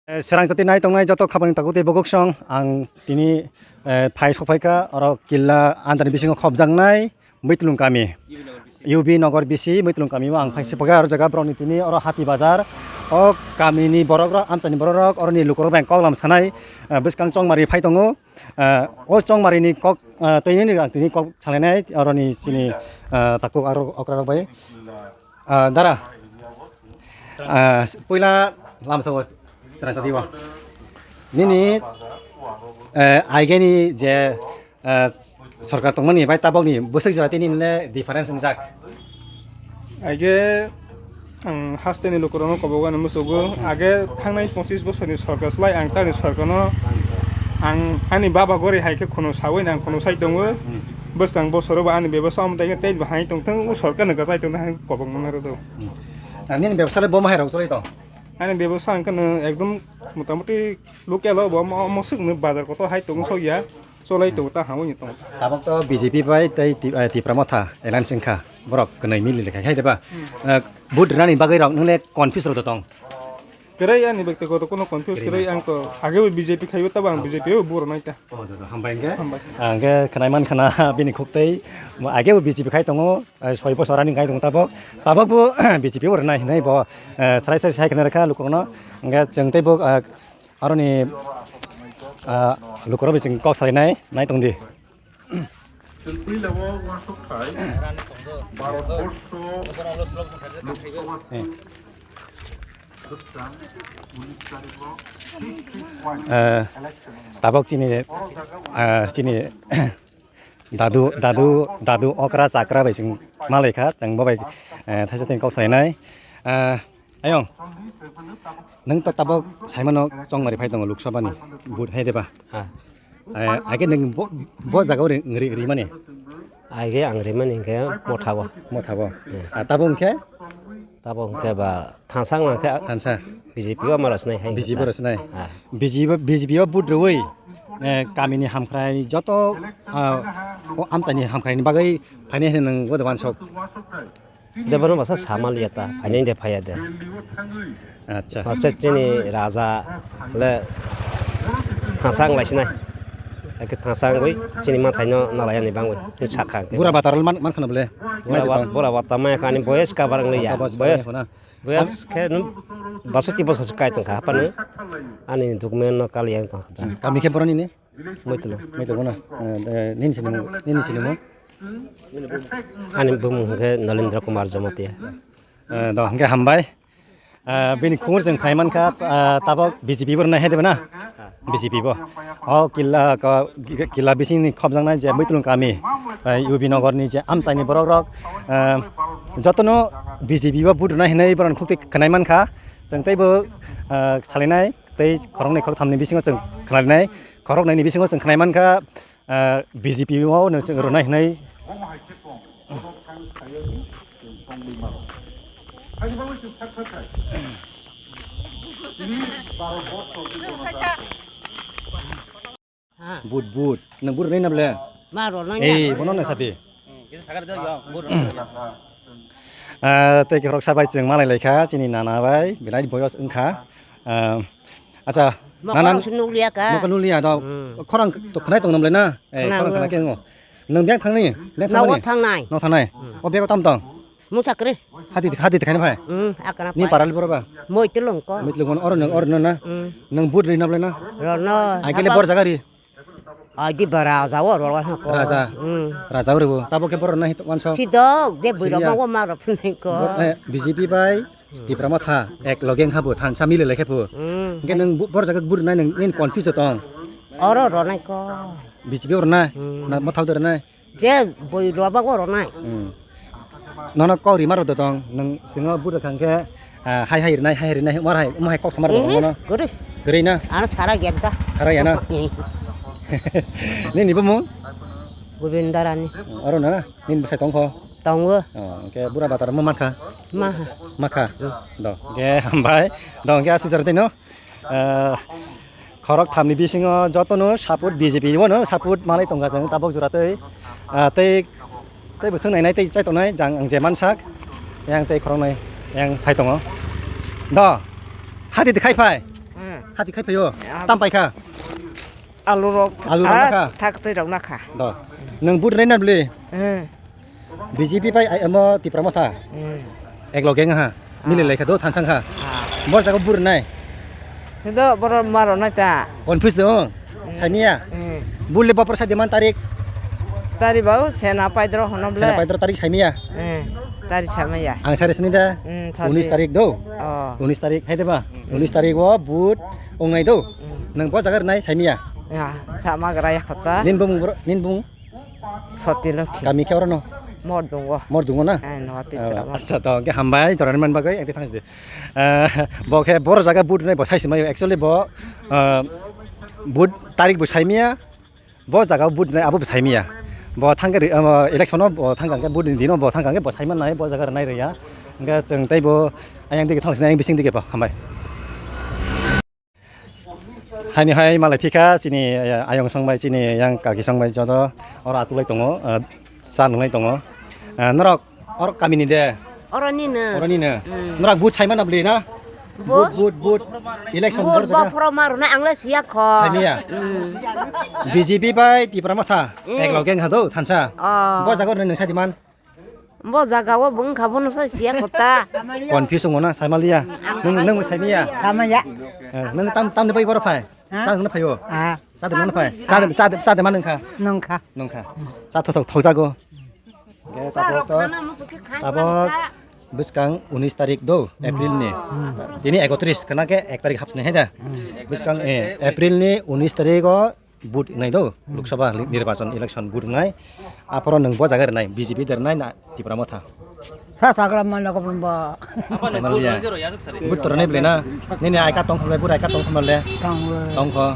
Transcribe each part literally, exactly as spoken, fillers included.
Eh, Srang jati nai tongnai joto khapangni takhuk tei bokuk song ang tini, eh, phai sokphaikha oro killa andani bisingo khopjaknai Muitlung kami. U B Nagar B C Muitlung kami o ang phai sokphaikha oro jaga borokni tini oro hati bazar. O kamini borok rok, amchaini borok rok, oroni lukurok bai ang koklam sanai, eh, bwskang chongmari phai tongo. Eh, o chongmari ni kok, eh, twi nini ang tini kok salainai oroni chini, eh, takhuk aro okra rok bai. Ah, dara. Ah, puila lamsa o chwrai sadi o. Nini, eh, aigeni je, eh, sorkar tongmani bai tabokni bwswk jora tini le difference wngjak. Aige ang hasteni lukurokno kobogo ani musugo. Age thangnai pochis bosorni sorkar slai ang tani sorkarno ang ani baba gori hai khe khunu sawi nang khunu sai tongo. Bwskang bosoro bo ani bebasa omo tei tei bo hai tongthung, o sorkarno kwchai tongthung hai kobokma rwjak. Hmm. Ah, nini bebsa le bo mahai rok choli tong? Ani bebsa hwnkhe no ekdom motamuti local o bo omo, omo swkno bazar kotor hai tong sok ya, cholai tongo ta hamwi tong. Tabok to B J P bai tei Ti-, eh, Tipra Motha alliance wngkha, borok kwnwi mili le khai khai deba. Hmm. Eh, vote rwnani bagwi rok nwngle confuse rok tong? Kwrwi ani bektigoto kono confuse kwrwi, ang to age bo B J P khaibo tabo ang B J P o vote rwnai ta. Oh, do, do, hambai hwnkhe. Hambai. Ah, hwnkhe khwnai man khna bini khuk tei, mo age bo B J P khai tongo, eh, soi bosor ani khai tongo tabok. Tabok bo B J P o rwnai hinwi bo, eh, srai srai sai khna rwkha lukurokno. Hwnkhe chwng tei bo, eh, aroni, ah, lukurok bising kok salinai nai tongdi. Eh. Eh, tabok chini, eh, chini dadu, dadu, dadu okra chakra bai chwng malai kha, chwng bo bai, eh, thaisa tei kok sainai. Eh, ayong, nwng to tabok saimano chongmari phai tongo Lok Sabha ni vote hai deba? Ha. Eh, age nwng bo, bo jaga o ri, ri, rimani? Age ang rimani hwnkhe Motha o. Motha o. Hmm. Ah, tabok hwnkhe? Tabok hwnkhe ba thansa wngkha. Thansa. B J P o maro sinai hai B J P o rw sinai. Ah. B J P, B J P o vote rwui, eh, kamini hamkrai joto, ah, o amchaini hamkraini bagwi phainai hwnwi nwng bo de uansuk? Jebono basa sama liya ta, phainai de phaiya de. Acha. Basa chini raja le thansa wng lai sinai. Ake thansa wngwi chini mathaino nalai ani bangwi. Ni sakha. Bura batar man, man khana bole. Bura bat-, bura bata maya khani boyes kabar wng liya. Boyes. Boyes khe nung basati bosor se kai tongkha hapano. Ani document no kali yang tongkha ta. Kami khe boroni ni? Muitlung. Muitlung no. Eh, eh, nini sini mo, nini sini mo. Ani bumung hwnkhe Nalendra Kumar Jamatia. Eh, do hwnkhe hambai. Eh, bini khungur jeng khai mankha, eh, tabok B J P bo rwnai hai de na? B J P bo. O killa ko, killa bisingni khopjaknai je Muitlung kami, eh, U B Nagar ni je amchaini borok rok, eh, jotono B J P bo vote rwnai hinwi borok khuk twi khwnai mankha. Chwng teibo, eh, salinai tei khoroknwi khoroktham ni bisingo chwng khwnai nai. Khoroknwi ni bisingo chwng khwnai mankha, eh, B J P o no chwng rwnai hinwi. But, but. Nang but nai na ble? Ma ro nang. Eh, ya. Bono na sati. Ah, tei khorok sabai chwng malai lai kha, chini nana bai, belai boyos wng kha. Ah, acha, nana. Mokol se nukliya ka. Mokol nukliya do. Hmm. Khorang to khnai tong nam le na? Eh, khorang khna khe ngo. Nang beng thang ni? Beng thang ni? Nawa thang nai. Nawa thang nai. Hmm. O bego tam tong? Musa kre. Hati, hati khaina phai. Hmm, akana. Ni paral boro ba? Moi telong ko. Moi telong oro nang, oro na. Hmm. Nang but ri na ble na? Ro no. Agele bor jaga ri. Ai di ba raja o ro ha ko. Raja. Hmm. Raja o ri bo. Tabo ke bor na hit wan so. Sidok de bui ro ma wo ma ro phun ko. Bor, eh, B J P bai Tipra Motha ek loge wng kha bo thansa mile lai khe bo. Hmm. Hingke nang bu-, bor jaga bur nai nang nin confuse tong. Oro ro nai ko. B J P oro na? Hmm. Na Motha oro nai? Je bui ro ba oro nai. Hmm. Nono kok rima ro tong nang singo bur khang khe, ah, hai hai rinai, hai hai rinai, mar hai, mo hai kok samar ro nono. Guri. Guri na? Ano sara genta. Sara ya na? Hmm. Nini bo mung? Gobinda Rani. Oro na? Nini bwsai tong kho? Tongo. Oh, hingke bura batar mo mankha? Maha. Makha? Hmm. Do, hingke hambai. Do, hingke aswk jora twi no? Eh, khorok thamni bisingo jotono support B J P o no support malai tongkha chwng tabok jora twi. Ah, tei, tei bo swngnai nai tei chai tongnai jang ang je mansak. Yang tei khoroknwi yang phai tongo. Do, hati de khai phai. Hmm. Hati khai phaio. Ya. Tam pai kha. Alu rok. Alu rok ah, na kha. Thak twi rok na kha. Do. Nwng vote rwna bwle. Hmm. B J P bai ai amo Tipra Motha. Hmm. Ek loge wng ha. Mili lai kha do thansa wng kha. Ah. Bor jaga vote rwnai. Sido boro maro nai ta. Confuse do. Saimia. Hmm. Vote le bopor sai de man tarik. Tari bau sena paidro hono ble. Sena paidro tarik saimia. Hmm. Tari saimia. Ang sare sini da. Hmm, sadi. Unis tarik do. Oh. Unis tarik hai de ba. Hmm. Unis tarik o vote wngnai do. Hmm. Nwng bo jaga rwnai saimia. Ya, sama gra ya khata. Nin bung bro, nin bung. Soti Lokhi. Kami khe orono? Mor dungo. Mor dungo na? Eh, no, Tipra. Oh, mor. Acha, to, hwnkhe hambai, jorani man bagwi, engti thang sidi. Eh, bo khe boro jaga vote rwnai bo sai se maio. Actually bo, eh, vote tarik bo saimia, bo jaga vote rwnai abo bo saimia. Bo thangkhe ri-, eh, election o bo thangkha hwnkhe vote ni dino bo thangkha hwnkhe bo saiman nai bo jaga rwnai rwya. Hwnkhe chwng tei bo ayang digi thang sinai, ayang bising digi bo hambai. Haini hai malai thikha chini, eh, ayong song bai chini yang kaki song bai joto oro achuk lai tongo, eh, cha nung lai tongo. Eh, norok oro kami ni de? Oro ni no. Oro ni no. Hmm. Norok vote sai mana bwle na? Bo? Vote, vote, vote. Election bor jaga. Vote bo phoro ma rwna ang le siya kho. Saimia. Hmm. B J P bai Tipra Motha. Eh. Ek loge wng kha do thansa. Oh. Bo jaga rwnai nwng sai di man. Bo jaga o bo wngkha bono sai siya kota. Confuse wngo na, saimaliya. Nwng, nwng bo saimiya? Samaya. Eh, nwng tam, tamni bai boro phai? Ha? Cha nwng phai o? Ah. Cha nwng phai? Cha, cha, cha de man nwng kha? Nwng kha. Nwng kha. Cha thok thok thok jago. Ge, tabok to, tabok bwskang unis tarik do, April ni. Hmm. Tini ekotris, kana ke ek tarik hapsni hai da. Hmm. Bwskang, eh, April ni unis tarik o vote wngnai do, Lok Sabha nirbachon election vote wngnai. Aphoro nwng bo jaga rwnai, B J P de rwnai na Tipra Motha? Sa sagra man ko bo. Saimaliya. Vote to rwnai bwle na? Nini aika tong khamle, bura aika tong khamle. Tong. Tong kho.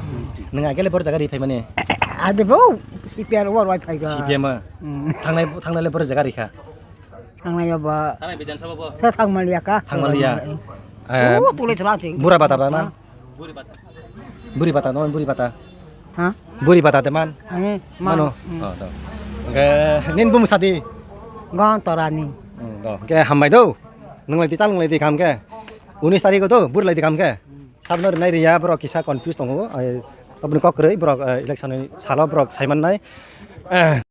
Nwng aike le bor jaga ri phai mani? Ade bo, C P M o rwai phai ga. C P M o. Hmm. Thangnai, thangnai le bor jaga ri kha? Thangnai ba. Thangnai Bidhan Sabha bo. Sa thangmaliya ka. Thangmaliya. Eh, oh, tole thra thing. Bura bata ba na? Ha? Buri bata no, buri bata. Ha? Buri bata te man. Ani, mano. Mano. Hmm. Oh, to. Oke, nin bum sadi. Gong torani. Hmm, to. Oke, hambai do. Nung lai di chal, nung lai di kam ke. Unis tarik do, bur lai di kam ke. Sabno rinai riya, borok kisa confuse tongo. Ai, aboni kok kwrwi, borok, eh, election ni salo borok saiman nai. Eh.